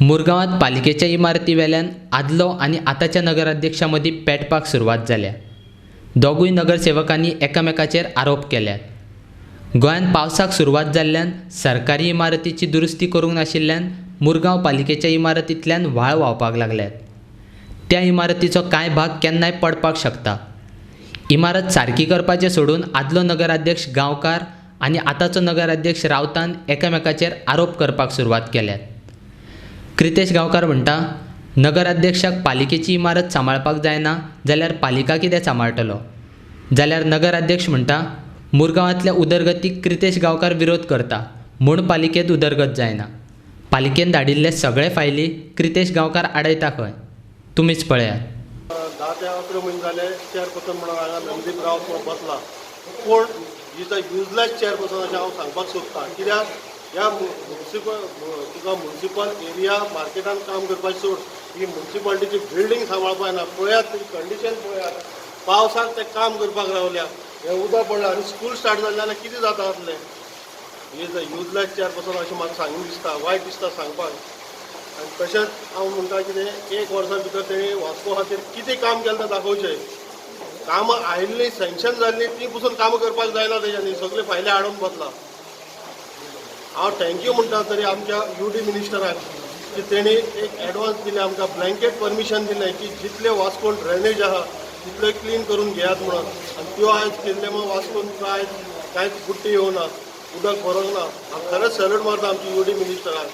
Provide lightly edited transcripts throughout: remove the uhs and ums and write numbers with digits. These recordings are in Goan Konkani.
मुरगांवांत पालिकेच्या इमारती वेल्यान आदलो आनी आतांच्या नगराध्यक्षां मदीं पेटपाक सुरवात जाल्या. दोगूय नगरसेवकांनी एकामेकाचेर आरोप केल्यात. गोंयांत पावसाक सुरवात जाल्ल्यान सरकारी इमारतीची दुरुस्ती करूंक नाशिल्ल्यान मुरगांव पालिकेच्या इमारतींतल्यान व्हाळ व्हांवपाक लागल्यात. त्या इमारतीचो कांय भाग केन्नाय पडपाक शकता. इमारत सारकी करपाचें सोडून आदलो नगराध्यक्ष गांवकार आनी आतांचो नगराध्यक्ष रावतान एकामेकाचेर आरोप करपाक सुरवात केल्यात. क्रितेश गांवकार म्हणटा, नगराध्यक्षाक पालिकेची इमारत सांबाळपाक जायना जाल्यार पालिका कितें सांबाळटलो? जाल्यार नगराध्यक्ष म्हणटा, मुरगांवांतल्या उदरगतीक क्रितेश गांवकार विरोध करता म्हूण पालिकेंत उदरगत जायना. पालिकेन धाडिल्ले सगळे फायली क्रितेश गांवकार आडयता खंय. तुमीच पळयात. 10 ते 11 म्हयने जाले चेअरपर्सन म्हणून हांगा नंदीप रावत म्हणून बसला, पूण is a useless chairperson अशें हांव सांगपाक सोदतां. कित्याक ह्या मुन्सिपल तुका मुन्सिपल एरिया मार्केटान काम करपाचें सोड, ही मुन्सिपालिटीची बिल्डींग सांबाळपाक येना. पळयात ती कंडिशन पळयात, पावसाक ते काम करपाक रावल्या, हें उदक पडलां आनी स्कूल स्टार्ट जालें जाल्यार कितें जाता जातलें. Is a useless chairperson अशें म्हाका सांगून दिसता, वायट दिसता सांगपाक. आनी तशेंच हांव म्हणटा कितें, एक वर्सा भितर तेणी वास्को खातीर कितें काम केलें तें दाखोवचें. कामां आयिल्लीं सँक्शन जाल्लीं तीं पसून कामां करपाक जायना, तेज्यांनी सगळीं फायली हाडून बसला. हांव thank you म्हणटा तरी आमच्या यू डी मिनिस्टराक की तेणी एक एडवान्स दिलें आमकां, ब्लँकेट परमिशन दिलें की जितले वास्कोन ड्रेनेज आहा तितले क्लीन करून घेयात म्हणून. आनी त्यो आयज केल्ले म्हूण वास्कोन कांय कांयच बुट्टी येवना, उदक भरोंक ना. हांव खरेंच सॅल्यूट मारता आमच्या यू डी मिनिस्टराक.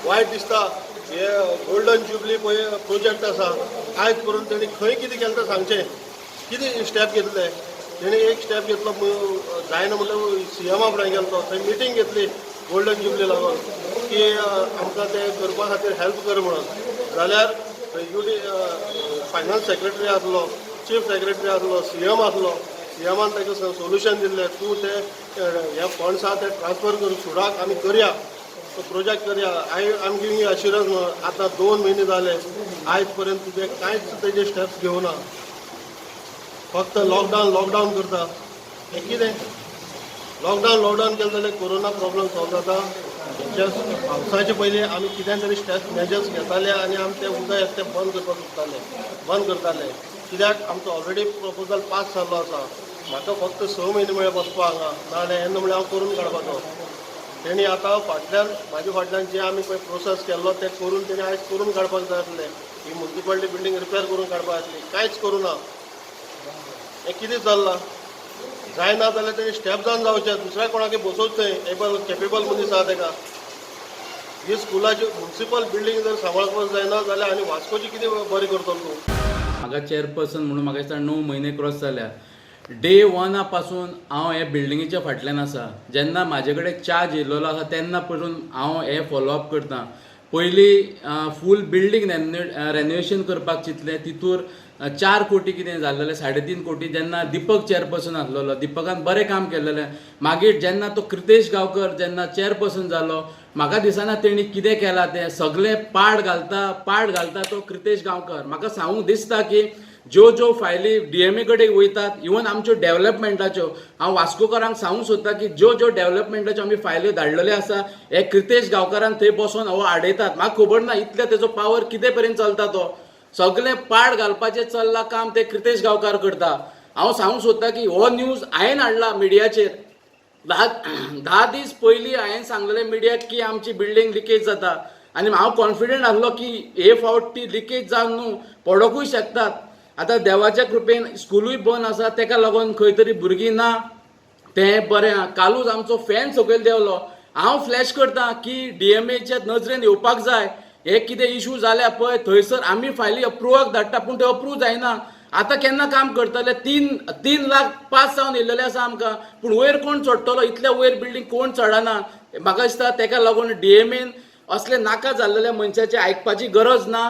वायट दिसता हे गोल्डन जुबली पळय प्रोजेक्ट आसा, आयज पर्यंत तेणी खंय कितें केलें तें सांगचें, कितें स्टेप घेतले. तेणी एक स्टेप घेतलो जायना म्हणल्यार सी एमा फुडें गेलो तो, थंय मिटींग घेतली गोल्डन जुबली लागून की आमकां तें करपा खातीर हेल्प कर म्हणून. जाल्यार थंय यू डी फायनान्स सेक्रेटरी आसलो, चीफ सेक्रेटरी आसलो, सी एम आसलो. सी एमान ताका सोल्युशन दिल्लें, तूं ते हे फंड्स आहा ते ट्रान्सफर करून सुडाक आमी करया, तो प्रोजेक्ट करया, I am giving you assurance म्हणून. आतां 2 म्हयने जाले, आयज पर्यंत तुजें कांयच तेजे स्टेप्स घेवना, फक्त लॉकडावन लॉकडावन करता. हें कितें लॉकडावन लॉकडावन केलें जाल्यार कोरोना प्रॉब्लम सॉल्व जाता? जस्ट पावसाचे पयलीं आमी कितें तरी स्टेप्स मेजर्स घेताले आनी आमी तें उदक येता तें बंद करपाक सोदताले, बंद करताले. कित्याक आमचो ऑलरेडी प्रपोजल पास जाल्लो आसा. म्हाका फक्त 6 म्हयने म्हळ्यार बसपा हांगा, नाजाल्यार येन्ना म्हळ्यार हांव करून काडपाचो. तेणी आतां फाटल्यान म्हाजे फाटल्यान जे आमी पळय प्रोसेस केल्लो तें करून तेणी आयज करून काडपाक जाय आसलें. ही मुन्सिपालिटी बिल्डींग रिपेर करून काडपाक आसली, कांयच करूं ना. हें कितें चल्लां? जायना जाल्यार तेणी स्टेप जावन जावचें, दुसऱ्या कोणाक बसोवचें, एबल केपेबल मनीस आहा तेका. ही स्कुलाची मुन्सिपल बिल्डींग जर सांबाळपाक जायना जाल्यार आनी वास्कोची कितें बरें करतलो तूं? म्हाका चेअरपर्सन म्हणून म्हाका दिसता 9 म्हयने क्रॉस जाल्या. डे वना पासून हांव हे बिल्डिंगेच्या फाटल्यान आसा. जेन्ना म्हाजे कडेन चार्ज येयलेलो आसा तेन्ना पसून हांव हे फॉलोअप करता. पयलीं फूल बिल्डींग रेनोवेशन करपाक चिंतलें, तितूर 4 कोटी कितें जाल्लेलें, 3.5 कोटी. जेन्ना दिपक चेअरपर्सन आसलेलो, दिपकान बरें काम केलेलें. मागीर जेन्ना तो क्रितेश गांवकर जेन्ना चेअरपर्सन जालो, म्हाका दिसना तेणी कितें केलां तें. सगळें पाड घालता, पाड घालता तो क्रितेश गांवकर. म्हाका सांगूंक दिसता की ज्यो ज्यो फायली डी एम ए कडेन वयतात, इवन आमच्यो डेवलपमेंटाच्यो, हांव वास्कोकारांक सांगूंक सोदता की ज्यो ज्यो डेवलपमेंटाच्यो आमी फायल्यो धाडलेल्यो आसा, हे क्रितेश गांवकारान थंय बसोन हो आडयतात. म्हाका खबर ना इतले तेजो पावर कितें पर्यंत चलता. तो सगळें पाड घालपाचें चल्लां काम ते क्रितेश गांवकार करता. हांव सांगूंक सोदता की हो न्यूज हांवें हाडला मिडियाचेर. 10 दीस पयलीं हांवें सांगलेलें मिडियाक की आमची बिल्डींग लिकेज जाता आनी हांव कॉन्फिडंट आसलो की हे फावट ती लिकेज जावन न्हू पडोकूय शकतात. आतां देवाच्या कृपेन स्कुलूय बंद आसा, तेका लागून खंय तरी भुरगीं ना तें बरें आहा. कालूच आमचो फॅन सकयल देंवलो. हांव फ्लॅश करता की डी एम एच्या नजरेन येवपाक जाय. हे कितें इशू जाल्या पळय थंयसर आमी फायली अप्रुवाक धाडटा पूण ते अप्रूव जायना. आतां केन्ना काम करतले? 3 लाख पास जावन येयलेले आसा आमकां, पूण वयर कोण चडटलो? इतल्या वयर बिल्डींग कोण चडना. म्हाका दिसता तेका लागून डी एम एन असले नाका जाल्लेल्या मनशाचें आयकपाची गरज ना.